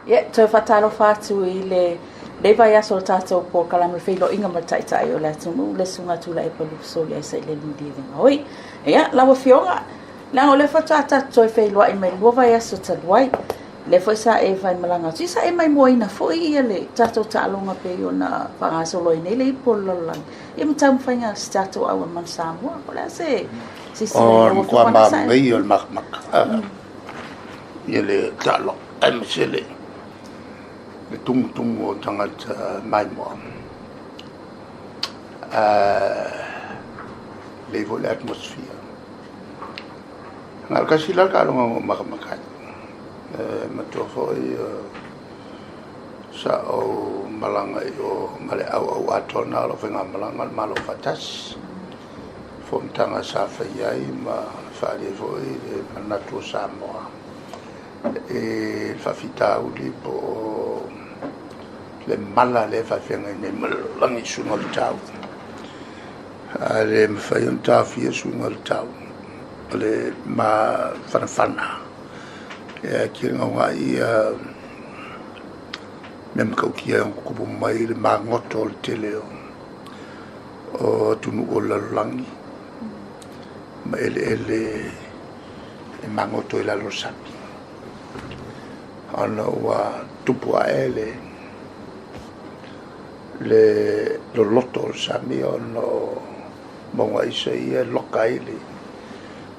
Ia, toe faatalofa atu i lenei vaiaso o le tatou polokalame o le feiloaiga ma le Taitai o le atunuu, le Susuga Tuilaepa Lupesoli Sailele Malielegaoi. Ia, lau Afioga, leaga o lea faatoa tatou toe feiloai mai le 2 vaiaso talu ai, lea foi sa e faimalaga atu, ia sa e maimoaina foi ia le tatou taaloga pei ona faagasolo ai nei le Ipu o le Lalolagi, ia ma taumafaiga a si tatou auauna Samoa. O le a se silasila O i le lau matua Afioga sa e manaia o le makamaka ia le taaloga, aemaise le tumutumu o tagata maimoa. Lelei foi le atmosphere. Na o le tasi la le taaloga na ou matamata ai. E manatua foi sa ou malaga i o ma le auau atoa lena o lau faigamalaga o le Malo Afaatasi. Fonotaga sa faia ai ma faaali ai foi le manatu o Samoa i le faafitauli po o le mala lea e faafeagai nei ma le lalolagi i suiga o le tau. Ae le mafai ona taofia suiga o le tau, o le mafanafana e tilagaogai ia mea matautia e ono tutupu mai le magoto o le tele o atunuu o le lalolagi ma eleele e magoto i lalo o le sami, ona ua tupu ae le loloto o le sami ona o mauga aisa ia e loka ai le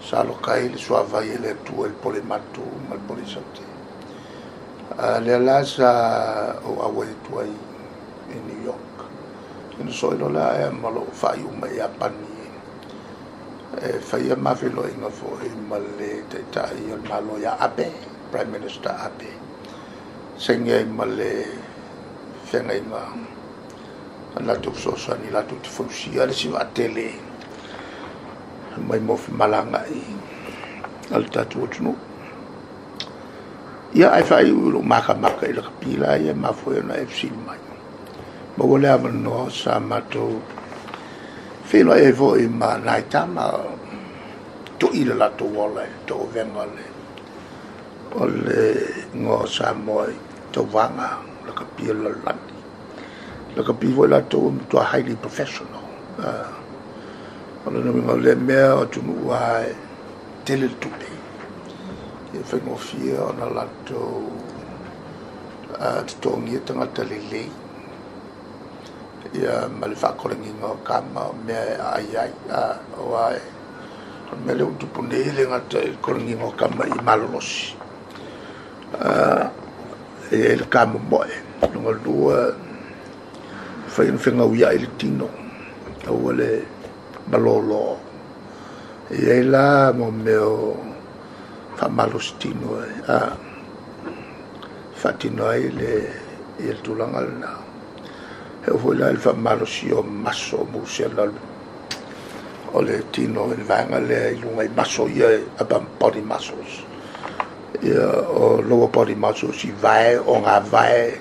sa loka ai le suavai e le Atua i le pole matu ma le pole saute. A lea la sa ou auai atu ai i New York. Ona sosoo loa lea ma lou faaiu mai Iapani e faia ma feiloaiga foi ma le Taitai o le Malo ia Abe, Prime Minister Abe, saini ai ma le feagaiga a latou fesoasoani latou te fausia le isi vaatele mai mo femalagaai a le tatou atunuu. Ia, ae faaiu i lou matamata i lakapi la ia e mafua ai ona e fesili mai. Maua le avanoa sa matou feiloai ai foi ma nai tama to'i le latou ola i le tauavega o le igoa o Samoa i tauvaga lakapi o le lalolagi. Lakapi foi latou e matua highly professional. O lona uiga o lea mea o atunuu lava e tele le tupe, e faigofie ona latou totogia tagata lelei ia ma le faakolegiga o tama o mea e aai ai. Aua o le mea lea ua tupu nei, e le gata i le kolegiga o tama i malolosi, e i ai le tamomoe, lona lua, fai ona fegauiai le tino, aua le malolo. E i ai la mo mea o faamalosi tino e faatino ai le tulaga lena. E oo foi la i le faamalosia o maso musela o le tino i le vaega lea i luga i maso ia, upper body muscles, ia, o lower body muscles i vae o ngā vae,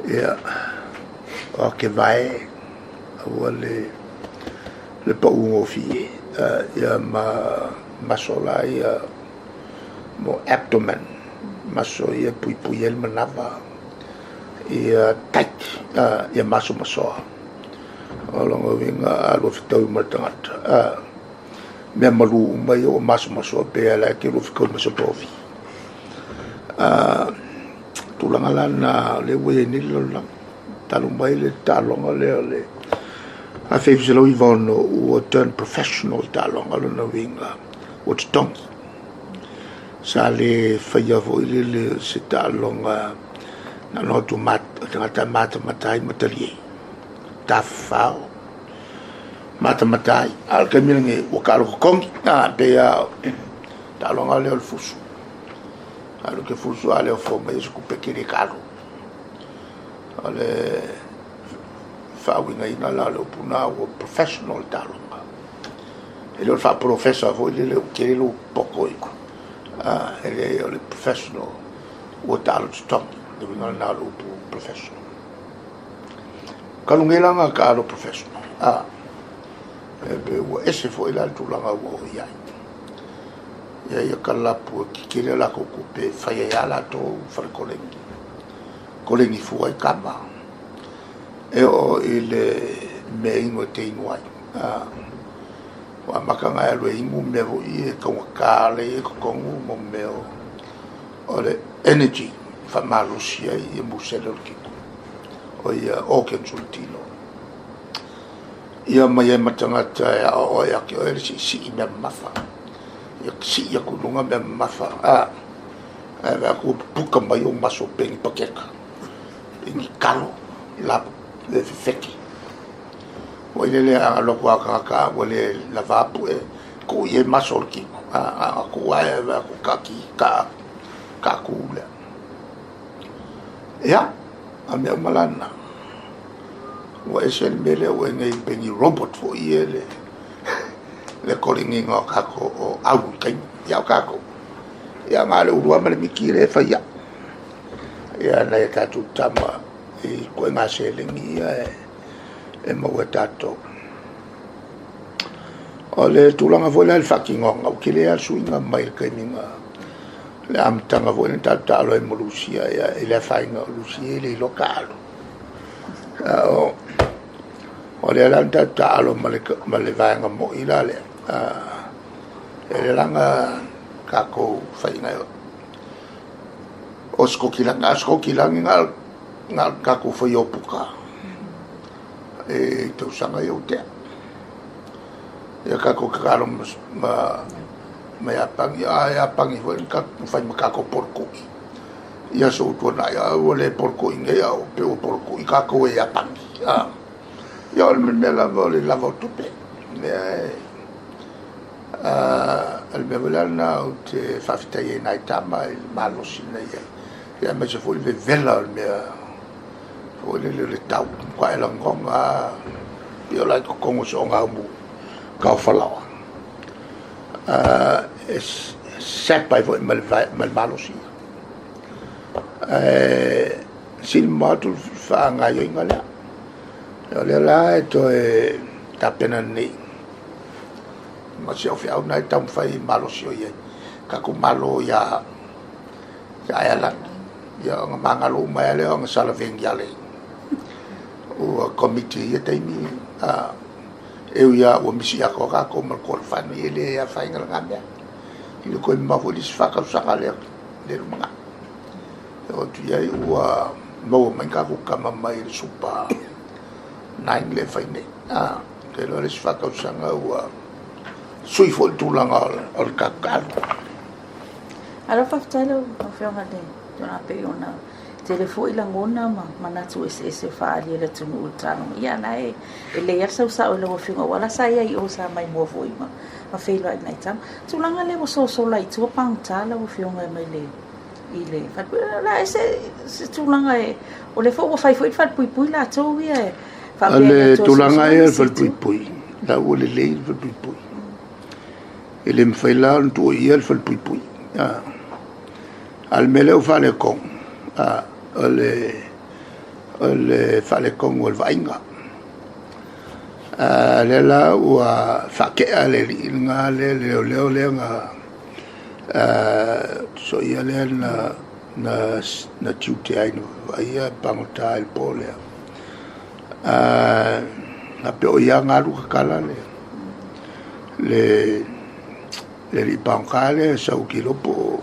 ia, o ake vae, aua le pau gofie, ia ma maso la ia mo abdomen, maso ia puipui ai le manava, ia tight, ia masomasoa. O lona uiga a lua fetaui ma le tagata, mea malu uma ia ua masomasoa pe ala e te lua fetaui ma se povi. Tulaga la na o lea ua i ai nei le lalolagi. Talu mai le taaloga lea o le 1996 ua turn professional le taaloga, lona uiga ua totogi. Sa le faia foi lele se taaloga na ona o atu tagata matamata ai ma talie, tafafao matamata ai. A o le taimi lenei ua taalo totogi, pei lava taaloga lea o le fusu. Alu te fusu a le ofo mai se tupe tele taalo. O le faauigaina la o le upu na ua professional le taaloga. E le o le faapolofesa foi lele ua tele lou poto i e leai, o le professional ua taalo totogi. Le uiga lena o le upu professional. Talu nei la ona taalo professional, e pe ua ese foi la le tulaga ua oo i ai. Ia ia kalapu e kikile lakou tupe e fai ai a latou fale koleni. Koleni fua i kama. E oo i le mea inu e te inu ai. Ua amata ona e alu e inu mea foi ia e taugata lea e i ai totonu mo mea o le energy e faamalosi ai ia musele o le tino. O ia organs o le tino. Ia omai ai ma tagata e aoao ia te oe le siisii mea mamafa. Ia sii atu i luga mea mamafa. Ae vaai atu ua pupuka mai ou maso pei ni paketa, pei ni talo la le fefete. Foi lele a alu atu lava tagata ua le lava pue, tuu i ai maso o le tino. A tuu ae vaai atu taati taatu lea. Ia, a mea uma la na. Ua ese le mea lea ua i nei pei ni robot foi ia le koleniga o tatou o au i taimi. Ia o tatou, ia na o le ulua ma le miti lea e fai ai. Ia nai a tatou tama i ituaiga seleni ia e maua e tatou. O le tulaga foi lea i le faatinoga, ua tele lava le suiga mai le taimi na le amataga foi na tatou taalo ai ma Lusia, ia, i le afaina o Lusia e le iloa taalo. O lea la na tatou taalo ma le vaega moi la lea, e le la na tatou faiga o Sikotilani, a o Sikotilani na o tatou faia o puka i tausaga ia ua tea. Ia tatou tatalo ma Iapani, a Iapani foi na fai ma tatou polokoi i aso ua tuanai, a ua le polokoi nei, a pei ua polokoi tatou e Iapani. Ia o le mea lava o le lava o tupe. Lea o le mea foi la lena ou te faafetai ai nai tama i le malosi na i ai, ia aemaise foi le vevela o le mea foi lele o le tau, matua e lagona lava pei o la e i totonu o se ogaumu taofalaoa. E sap ai foi ma le malosi. Ae sili mamao atu le faagaoioiga lea. O lea la e toe tapena nei ma si au feau na e taumafai malosi o i ai tatou Malo ia Aealani. Ia ona magalo uma ai lea ona salaveni ale ua komiti i ia taimi e ui lava ua misi atoa tatou ma le qualifying e le afaina lena mea. I le toe mamao foi le isi 4 tausaga lea le lumanai. E oo atu i ai ua maua mai tatou tama mai le Super 9 lea e fai nei. Ou te iloa le isi 4 tausaga ua sui foi le tulaga o le tatou taalo. Alo, faafetai lau Afioga i le tulaga pei ona tele foi lagona ma manatu eseese o faaali e le atunuu i le taaloga. Ia, na e lelei lava le sau sao i lau Afioga, aua la sa i ai i o sa mai mua foi ma feiloai i nai tama. Tulaga lea ua sosola i tua pagota lau Afioga e mai le i le falepuipui. La e se tulaga e, o lea foi ua fai foi le falepuipui latou ia e faapea. O le tulaga ia o le falepuipui, la ua lelei le falepuipui. E le mafai la ona tuuaia le falepuipui. A o le mea lea ua faaletonu, o le faaletonu o le vaaiga. Lea la ua faatea le alii lena lea, le leoleo lea na soia lea na tiute ai na vaaia pagota i le po lea. Na pe o ia na alu tatala le alii pagota lea sau kilo po o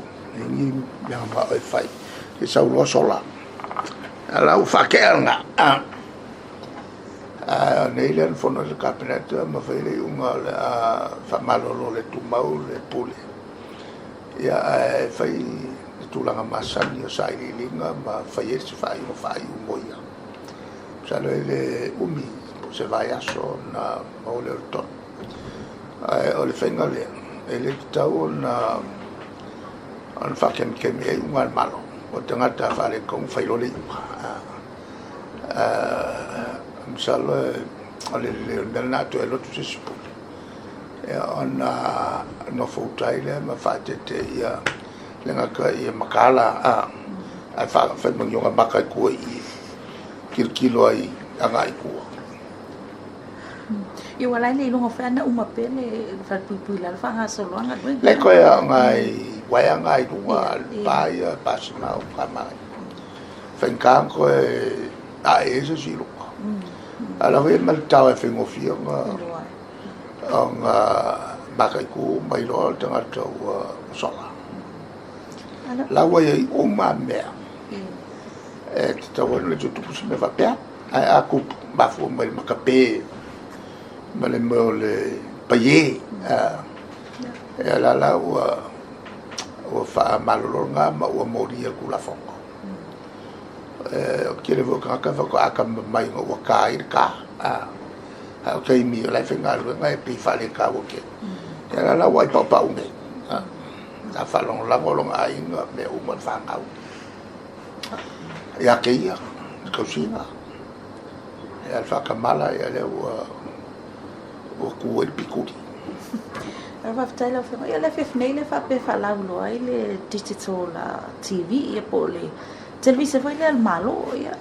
ni mea na e fai. E sau loa sola. A la ua faatea lena. Nei lea na fono i le Kapeneta ma fai le iuga o le a faamalolo le tumau le pule. Ia ae fai le tulaga masani o sailiiliga ma fai ai se faaiuga faaiu mo ia. Masalo e le umi po o se vaiaso na maua lea o le tonu. Ae o le faiga lea, e le tatau ona faakemikemi ai iuga a le Malo. O tagata faaletonu fai loa le iuga. Masalo o le lelei o le mea lena a toe alu atu se isi pule, ona nofo uta ai lea ma faaeteete ia le gata ia mataala, ae fai ma ni ona maka i tua i i, tilotilo ai agai i tua. Ia ua la le iloga foi ana uma pea le falepuipui i lalo faagasolo lava galuega. Le koe aoga i uaea na i luga le pa ia pasina o kama. Faigata ona toe ae ai se isi i luga. A o la foi e ma le tao e faigofie ona mataitu uma iloa o le tagata ua sola. La ua i ai uma mea e tatau ai ona tutupu se mea faapea. Ae a tupu, mafua mai le matape ma le mea o le paie. Ia la ua faamalolo lena ma ua molia le Tulafono. O le tele foi o tagata faatoa atamamai ina ua ta ai le ta. A o taimi o la e faigaluega e pei e faaletaua tele. Ia la ua ai paupau nei. A faalagolago lona aiga, mea uma le fanau. Ia te ia, le tausiga. Ia le faatamala, ia lea ua tu ai le pituli. Faafetai lau Afioga. Ia o le afiafi nei lea faapea e faalauiloa ai le digital TV ia po o le televise foi lea a le Malo. Ia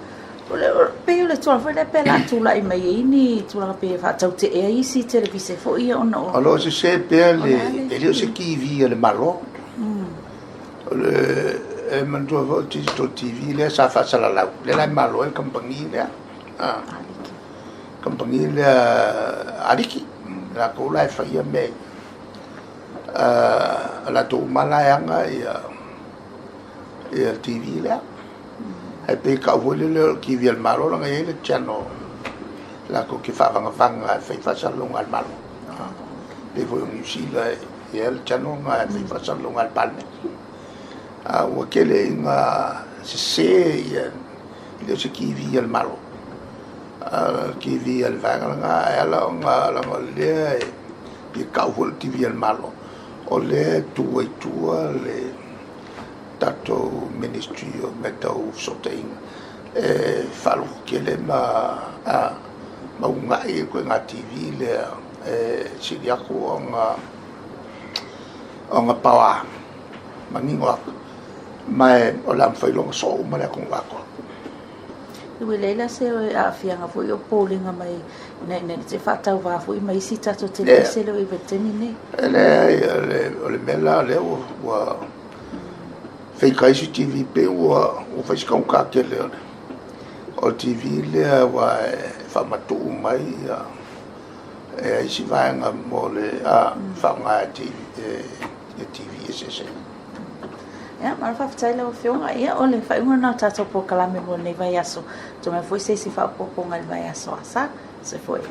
pei o le tulaga foi lea pe la tulai mai ai ni tulaga pe faatauteea isi televise foi ia ona o... O lo o sese pea le, e le o se TV a le Malo. O le, e manatua foi o le digital TV lea sa faasalalau, lea la e malo ai le kamupani lea. Kamupani lea Aliki, latou la e faia mea ia. Latou uma la e ana ia le TV lea. Ae pei e tau foi lele o le TV a le Malo leaga e i ai le channel latou te faavagavaga e fai faasalalauga a le Malo. Pei foi o Niu Sila e i ai le channel na e fai faasalalauga a le Palemene. A ua tele ina sese ia, e le o se TV a le Malo. TV a le vaega lena, e ala ona leaga o lea e tau foi le TV a le Malo, o lea e tu ai tua le tatou Ministry o mea tau fesootaiga e faalototele ma uunai le ituaiga TV lea e sili atu ona paoa manino atu, ma o le a mafai loa ona soo uma le atunuu atoa. Ua leai la se aafiaga foi o popolega mai ina te faatauva foi ma isi tatou televise lea ua i ai i le taimi lenei. E leai, o le mea la lea ua feita isi TV pei ua fai si taugata tele o le TV lea ua e faamatuu mai e ai isi vaega mo le faaaoga e TV eseese. Ia, malo faafetai lau Afioga. Ia, o le faaiuga lena o tatou polokalame mo lenei vaiaso. Tuu mai foi se isi faaopoopoga i le vaiaso. Asa, soifua ia.